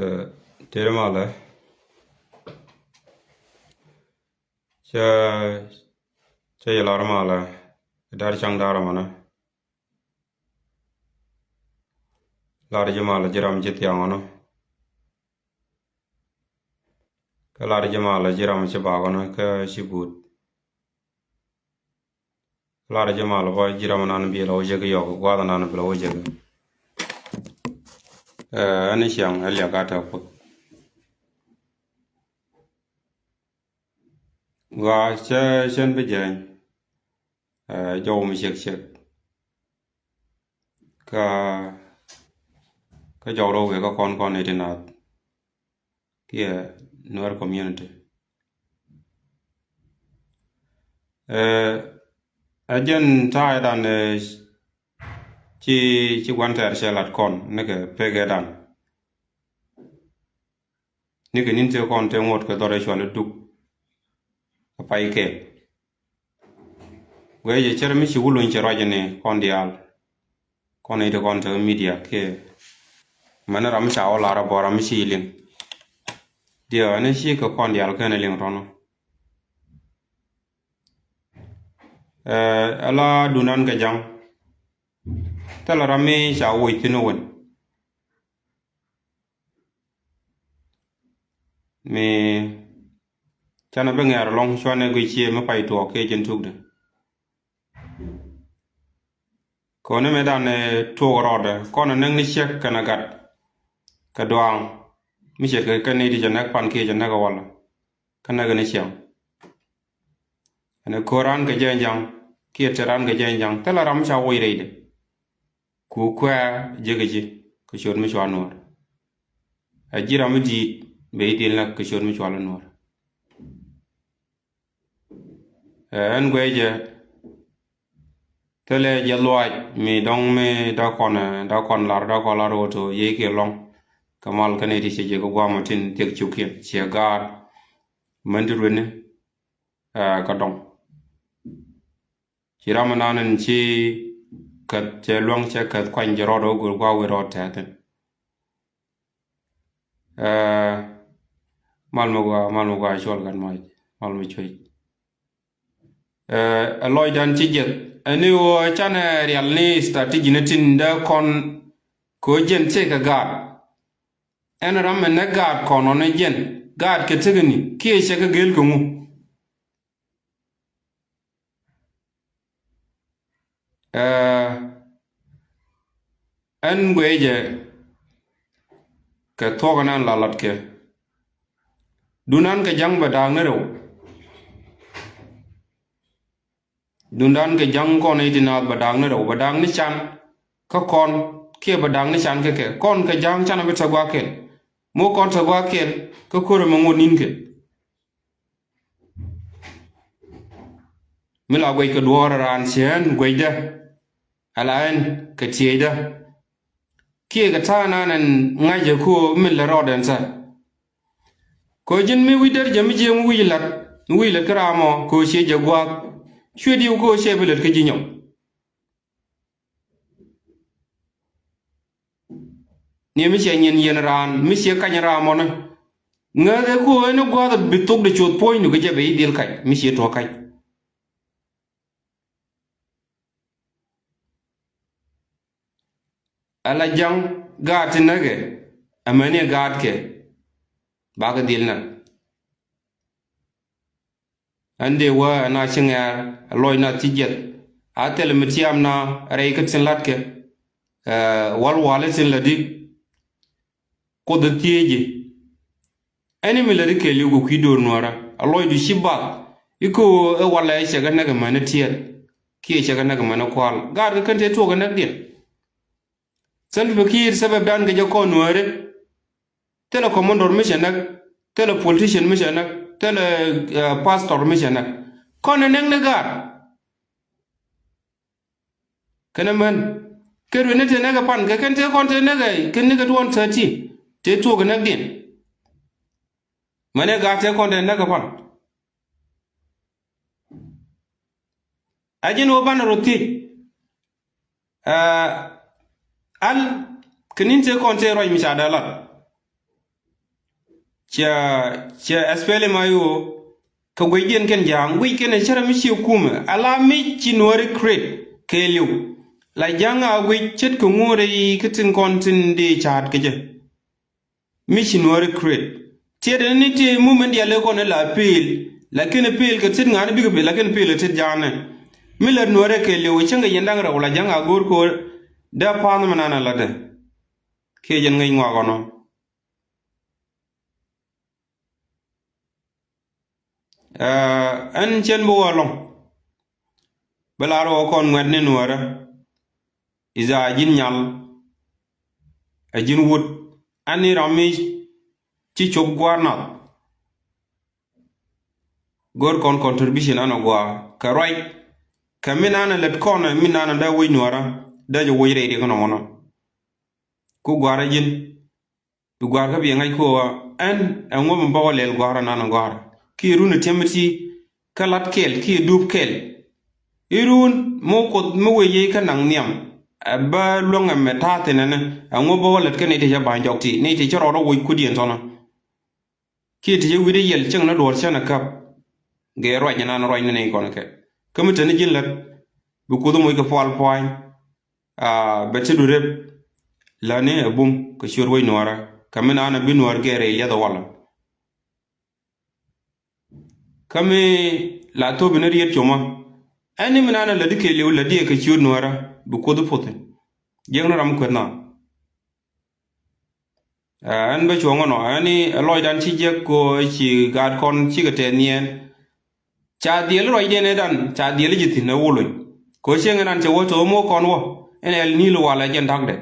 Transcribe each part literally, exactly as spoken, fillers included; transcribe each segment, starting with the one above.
Ɛ, tëë malɛ. Cä, cä yɛ lar malɛ. Dar caŋ dar mɔnɛ. Lar ji̱ malɛ ji̱ ram ci thiaŋ ɔnɔ. Kä lar ji̱ malɛ ji̱ ram ci bak ɔnɔ kä ci but. Lar ji̱ mal bä ji̱ ram nan bi la wä jek yɔk guath nan bi la wä jek. Ɛ, ɛn ciaŋ ɛ liak a tɛ puth. Gua cɛ cɛn bi jɛny. Ɛ, jɔw mi ciek ciek. Kä, kä jɔw rɔ wek kä kɔn kɔn iti nath. Kiɛ Nuer community. Ɛ, ɛ jɛn ta̱a̱ dan, ɛ, ci, ci gua̱n tɛɛr cɛ lat kɔn nikɛ pekɛ dan. Nikɛ nin tëë kɔn tëë ŋuɔ̱t kɛ dhɔr ɛ cual i̱ duk. Ɛ pay kɛɛl. Guɛ jɛ cɛr mi ci wulun cɛ ruac ni kɔn diaal. Kɔn iti kɔn te media kiɛ. Mɛn ram mi ca wä lar bɔ ram mi ci liŋ. Diɛ ni ci kɛ kɔn diaal kɛn liŋ tɔnɔ. Ɛ, ala dunan kɛ jaŋ. Thilɛ ram mi ca woc thin wän. Mi canɛ bi ŋɛɛr lɔŋ cuanɛ guic ciɛ mi pay tuɔɔk kiɛ jɛn tukdɛ. Kɔn ni mɛ dan, ɛ, tuɔɔk rɔɔdɛ kɔn ɛ näk ni ciɛk kɛn ɛ gat kɛ duaaŋ mi ce̱tkɛ kɛn ni ti cɛ näk pan kiɛ cɛ näk ɛ walɛ kɛ näk ni ciɛŋ. Ɛn ɛ ko̱r ran kɛ jɛ jaŋ kiɛ tɛr ran kɛ jɛ jaŋ thilɛ ram mi ca woc rɛydɛ. Ku kuɛ jek ji̱ kɛ ciöt mi cua nuɔr. Ɛ ji̱ ram mi di̱i̱t ben i̱ dhil näk kɛ ciöt mi cua lɔ nuɔr. Ɛ, ɛn guɛ jɛ thilɛ jɛ luaac mi dɔ̱ŋ mi da kɔn, ɛ, da kɔn lar, da kɔn lar ɣöö to yey kiɛ lɔ̱ŋ. Kɛ mal kɛn iti cɛ jɛ kɛ guam ɔ tin thiek cuk kiɛ ciɛ gaat. Män ti rueni, ɛ, kɛ dɔ̱ŋ. Ci ram mi nan in ci käth cɛ luäŋ cɛ käth kuany jɛ rɔɔd ɣöö gör gua̱a̱ wi̱i̱ rɔɔd tɛ̈thin. Ɛ, mal mi gua, mal mi gua cuɔl gat mac, mal mi cuec. Ɛ, ɛ lɔcdan ci jiɛth. Ɛn i̱ ɣöö canɛ rial ni strategy ni tin dee kɔn kɛ ɣöö jiɛn ciɛ kɛ gaat. Ɛn ram mi nɛ gaat kɔn ɔn ɛ jiɛn. Gaat kɛ tekɛ ni, kiɛ cɛ kɛ gel kɛ ŋu. Ɛ, ɛn guɛcɛ kɛ thuɔ̱k ɛn an la latkɛ. Dunan kɛ ja̱ŋ bɛ da̱a̱k ni rɛw. Dunan kɛ ja̱ŋ kɔn i̱ ti naath bɛ da̱a̱k ni rɛw, bɛ da̱a̱k ni can kä kɔn kiɛ bɛ da̱a̱k ni can kä kɛ. Kɔn kɛ ja̱ŋ canɛ bi te gua̱a̱k kɛl. Muk kɔn te gua̱a̱k kɛl kä ko̱rɛ mɛ ŋot ni̱n kɛ. Mi la guɛc kɛ duɔ̱ɔ̱r raan cɛ ɣän guɛcdä. Ala ɣän kɛ tiɛcdä. Kiɛ kɛ ta̱a̱ nan ɛn ŋa̱cä ko̱ mi lɛ rɔɔdɛn thä. Ko̱ ji̱n mi wi̱c där jɛ mi jiɛ mi wi̱c la̱t, mi wi̱c la̱t kä ram ɔ ko̱ ciɛ jɛ gua̱a̱th. Cuɛ diw ko̱ ciɛ bi lät kä ji̱ nyɔk. Ni mi ciɛ nyin yɛn raan, mi ciɛ kany raan mɔnɛ. Ŋäthɛ ku ɣän i̱ gua̱a̱th bi thok di coth puɔ̱nydu kɛ jɛ bɛ i̱ dhil kac, mi ciɛ tuɔ̱k kac. Ala ja̱ŋ gaat ti näkɛ, amäni gaatkɛ, bakɛ dhil näk. Ɛn dee wä ɛn a ci ŋɛ̈r ɛ lɔc nath ci jiɛth. A thilɛ mi tiam na rɛy kä tin latkɛ. Ɛ, wal wal i̱ tin la di. Kuoth ɛ thieci. Ɛn i̱ mi la di kɛɛliw kɛ kui̱ do̱r nuäärä. Ɛ lɔcdu ci bath. I̱ kä ɣöö ɛ walɛ cɛ kɛ näk ɛmɛn i̱ tiɛt. Kiɛ cɛ kɛ näk ɛmɛn i̱ kual. Gaat kɛ kän tëë tuɔɔk ɛ näkdiɛn. Salva Kiir sabab dan kɛ jɛ kɔn nuääri. Thilɛ commandor mi cɛ näk, thilɛ politician mi cɛ näk, thilɛ, eh, pastor mi cɛ näk. Kɔn ɛ näk ni gaat. Kɛn ɛ män. Kɛ rueni tëë näk ɛ pan, kɛ kɛn tëë kɔn tëë näk ɛ, kɛn ni kɛ twenty thirteen. Tëë tuɔɔk ɛ näkdiɛn. Mɛn ɛ gaat tëë kɔn tëë näk ɛ pan. A ji̱n ɣöö banɛ rɔ thiec. Ɛ, al kɛ ni̱n tëë kɔn tëë ruac mi ca dee lat. Cɛ, cɛ S P L M I O kɛ guecdiɛn kɛn ja̱a̱ŋ, guic kɛn ɛ cärɛ mi ciɛ kumɛ, ala mi ci Nuääri create kɛɛliw. La ja̱ŋ a guic ce̱tkɛ ŋuɔ̱t rɛy kä tin kɔn tin dee ca̱a̱t kɛ jɛ. Mi ci Nuääri create. Tiɛt ɛn ni ti movement diaal ëë kɔn ɛ la appeal. Lakin appeal kɛ tet ŋa̱a̱n bikɛ appeal, lakin appeal ɛ tet ja̱a̱nɛ. Mi lät Nuääri kɛɛliw cäŋ kɛ yɛn da̱ŋ rɛw la ja̱ŋ a go̱o̱r ko̱o̱r. Dee pa̱a̱n mi nan a latdɛ. Kiɛ jɛn ŋäc ŋuak ɔnɔ. Ɛɛ, ɛn cɛn bi wä lɔŋ. Bi lar wä kɔn ŋuɛ̈t ni Nuäärä. I̱ dha ji̱n nyal. Ɛ ji̱n wut. Ɛn ni ram mi ci cop gua̱a̱r nath. Go̱o̱r kɔn contribution an ɔ gua̱a̱r. Kɛ ruac. Kɛ min an ɛ lät kɔn ɛ min an ɛ dee woc Nuäärä. Dee jɛ woc rɛy riɛk nɔmɔnɔ. Ku gua̱a̱r ɛ ji̱n. Bi gua̱a̱r kä bi ŋa̱c ko̱o̱ ɛn ɛŋu mi bä wä lɛl gua̱a̱r ɛnan gua̱a̱r. Kiɛ run ɛ tiɛm ti kä lat kɛl kiɛ dup kɛl. I̱ run mi wä kuoth mi wee yey kä naŋ nhiam. Ɛ bä luäŋ ɛmɛ ta̱a̱ thin ɛnɛ ɛŋu bä wä lät kä nɛy ti cä ba̱ny jɔk ti nɛy ti cä rɔɔd wä woc kudiɛn thɔnä. Kiɛ ti cä wi̱cdɛ yɛl cäŋ ni duɔ̱ɔ̱r cän ɛ käp. Gɛ ruac ɛnan ruac ni nɛy kɔn kɛ. Kä mi te ni ji̱n lät bi kuoth moc kɛ pual pua̱a̱ny. Aa, bɛ ti du rep. Läni ɛ bum kɛ ciöt wec Nuäärä kɛ mi naan ɛ bi Nuäär gɛɛr rɛy liath ɛ walɛ. Kä mi la thop in riet coma. Ɛn ni mi naan ɛ lätdi kɛɛliw lätdi ɛ kɛ ciöt Nuäärä bi kuoth puth in. Jiäkni ram kueth na. Aa, ɛn bä cuɔ̱ŋ ɛnɔ ɛn ni ɛ lɔcdan ci jiäk ko ci gaat kɔn cikɛ tɛth niɛɛn. Ca dhiɛl ruacdiɛn ëëdan ca dhiɛl ji̱ thi̱n ɛ wulony. Kɛ ɣöö cieŋ ɛnan cɛ wä thok muk kɔn wä ɛn ɛl ni̱i̱l wal ɛ jɛn ta̱kdɛ.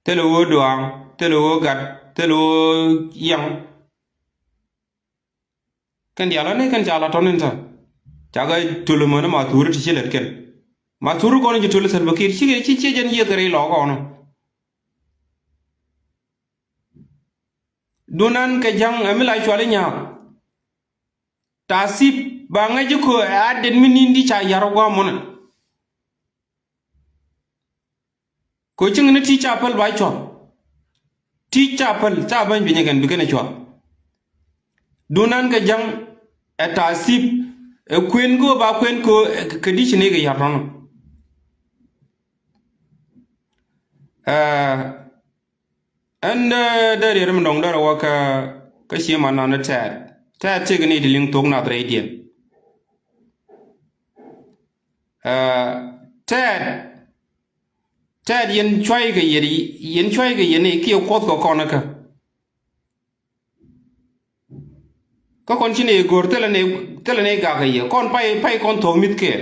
Thilɛ ɣöö duaaŋ, thilɛ ɣöö gat, thilɛ ɣöö yaŋ. Kɛn diaal ɣän ɛ kɛn ca la tɔ̱n in tha̱a̱ŋ. Cakɛ töl mäni ma thuuri ti ci lät kɛn. Ma thuuri kɔn in ci töl Salva Kiir cikɛ ci ciɛ jɛn yiëth kɛ rɛy lɔɔk kɔn. Dunan kɛ ja̱ŋ ɛ mi la cuali nyaak. Ta̱a̱ thip ba ŋäc ji̱ köö ɛ a det mi ni̱n di ca yar gua̱a̱m mɔnɛ. Kɛ cieŋ ni ti ca päl ba cua̱k. Ti ca päl ca bäny piny ɛ kɛn bi kɛn ɛ cua̱k. Dunan kɛ ja̱ŋ ɛ ta̱a̱ thip ɛ kuën köö ba kuën köö ɛ kɛ di ci ni kɛ yar tɔ̱nɔ. Ɛɛ, Ɛn dee, dee riet mi dɔ̱ŋ dee rɛ wä kä, kä ci man nan tɛɛt. Tɛɛt tëëk ni ti liŋ thok nath rɛydiɛn. Ɛɛ, tɛɛt, tɛɛt yɛn cuay kɛ yɛn, yɛn cuay kɛ yɛn ni kiɛ kuɔth kɛ kɔn kä. Kä kɔn ci ni go̱r thilɛ ni, thilɛ ni gak kɛ yɛ. Kɔn pay, pay kɔn thok mi̱th kɛɛl.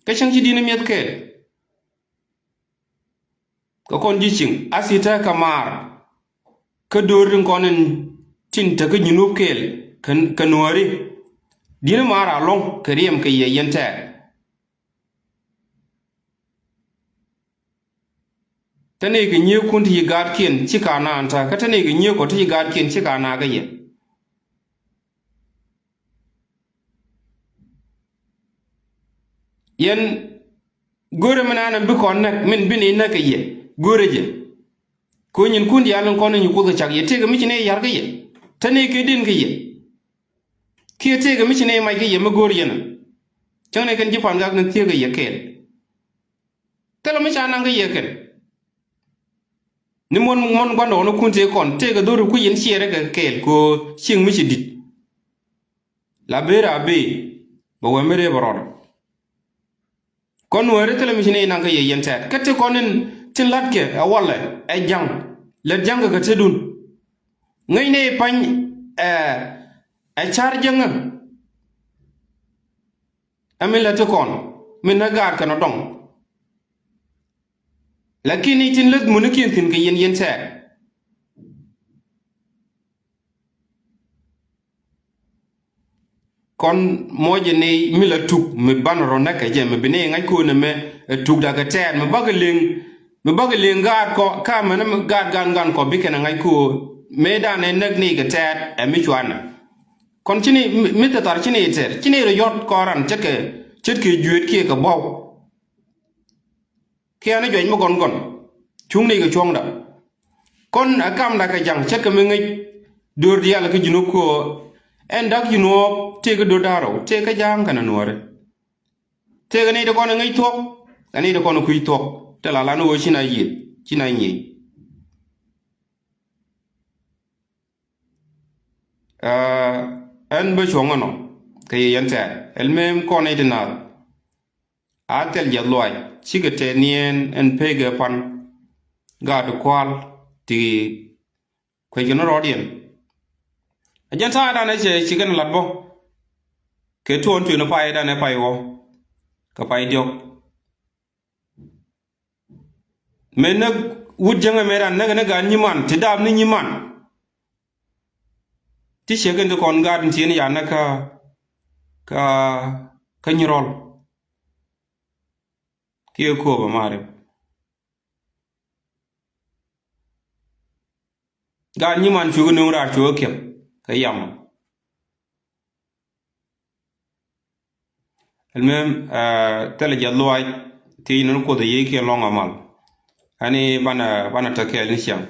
Kä cäŋ ci di̱n mi̱eth kɛɛl. Kä kɔn ji̱ cieŋ a thi̱n te kä maar. Kä do̱r tin kɔn in tin te kä Junub kɛɛl kä, kä Nuääri. Di̱n maar a lɔ̱ŋ kɛ riɛm kɛ yɛ yɛn tɛɛr. Te nɛy kɛ nyiëëkun ti ci gaatkiɛn ci ka naan ta̱a̱ kä te nɛy kɛ nyiëëk kɔ ti ci gaatkiɛn ci ka naakä yɛ. Yɛn go̱rɛ mi naan bi kɔn näk min bi ni näk kɛ yɛ go̱rɛ jɛ. Kɛ nyinkun diaal in kɔn in nyi kuoth kɛ cak yɛ tëëkɛ mi ci ni yar kä yɛ te ni kɛ din kä yɛ. Kiɛ tëëkɛ mi ci ni mac kä yɛ mi go̱r yɛn. Cäŋ ni kɛn ji̱ pa̱n gak ni thiek kɛ yɛ kɛɛl. Thilɛ mi ca naŋ kä yɛ kɛn. Ni muɔ̱n muɔ̱n gua̱ndɔɔŋnikun tëë kɔn tëëkɛ dho̱r ku yɛn ciɛɛrɛ kɛ kɛɛl kɛ ɣöö cieŋ mi ci di̱t. La bëë raa bëë bɛ wee mi rëë bɛ rɔɔdɛ. Kɔn Nuääri thilɛ mi ci nɛy naŋ kä yɛ yɛn tɛ̈t kä ti kɔn in tin la̱tkɛ ɛ walɛ ɛ ja̱ŋ lät ja̱ŋkɛ kɛ tetdun. Ŋäcnɛ i̱ pa̱ny ɛ ɛ ca̱r jiäŋä. Ɛ min lät ti kɔn min nä gaat kɛn ɔ dɔŋ. Lakin i̱ tin lät muni kiɛn thi̱n kɛ yɛn yɛn tɛ̈t. Kɔn mɔcɛ ni mi la tuk mi banɛ rɔ näkɛ jɛ mi bi ni ŋa̱c ko̱n ɛmɛ ɛ tuk dakɛ tɛ̈t mi bakɛ liŋ mi bakɛ liŋ gaat kɔ ka mɛnɛ mi gaat gan gan kɔ bi kɛn ɛ ŋa̱c ko̱n mëë danɛ näk ni kɛ tɛ̈t ɛ mi cuanɛ. Kɔn ci ni mi, mi thɛthar ci ni tɛr ci ni rɔ yɔt kɔran ce̱tkɛ ce̱tkɛ jueet kiɛ kɛ bɔw. Kiɛ ni juɛc mi gɔn gɔn cuŋ ni kɛ cuɔ̱ŋda. Kɔn ɛ kamda kɛ ja̱ŋ ce̱tkɛ mi ŋäc do̱r diaal kä Junub kɛ ɣöö ɛn da̱k Junub tëëkɛ do̱r da̱ŋ rɛw, tëëkɛ ja̱a̱ŋ kɛnɛ nuɔ̱ɔ̱ri. Tëëkɛ nɛy ti kɔn ɛ ŋäc thuɔ̱k, kɛ nɛy ti kɔn ɛ kui̱ thuɔ̱k, te la lan ɣöö ci na yiëth, ci na nyiey. Aa, ɛn bä cuɔ̱ŋ ɛnɔ kɛ yɛ yɛn tɛ̈r. Ɛl mëëm kɔn nɛy ti naath a thil jiath lɔaac, cikɛ tɛth niɛɛn ɛn pekɛ pan gaat kua̱l ti kuec kɛn rɔɔdiɛn. A jɛn ta̱a̱ danɛ cɛ ci kɛn lat bä kɛ tuɔɔn tuën pay danɛ pay wä kɛ pay diɔ̱k. Mëë näk wut jäŋɛ mëë ran näk ni gaat nyiman ti dap ni nyiman. Ti ciek in ti kɔn gaat in tien ya näk kä, kä, kä Nyirɔl. Kiɛ Kööbä mari. Gaat nyiman cukɛ nuŋ raar cukɛ kiɛp kɛ yam. Ɛl mëëm, aa, thilɛ jiath lɔaac thiec ni Kuoth a yiëëkiɛn lɔ̱ŋ amal. Ani banɛ, banɛ te kɛɛl ni ciaŋ.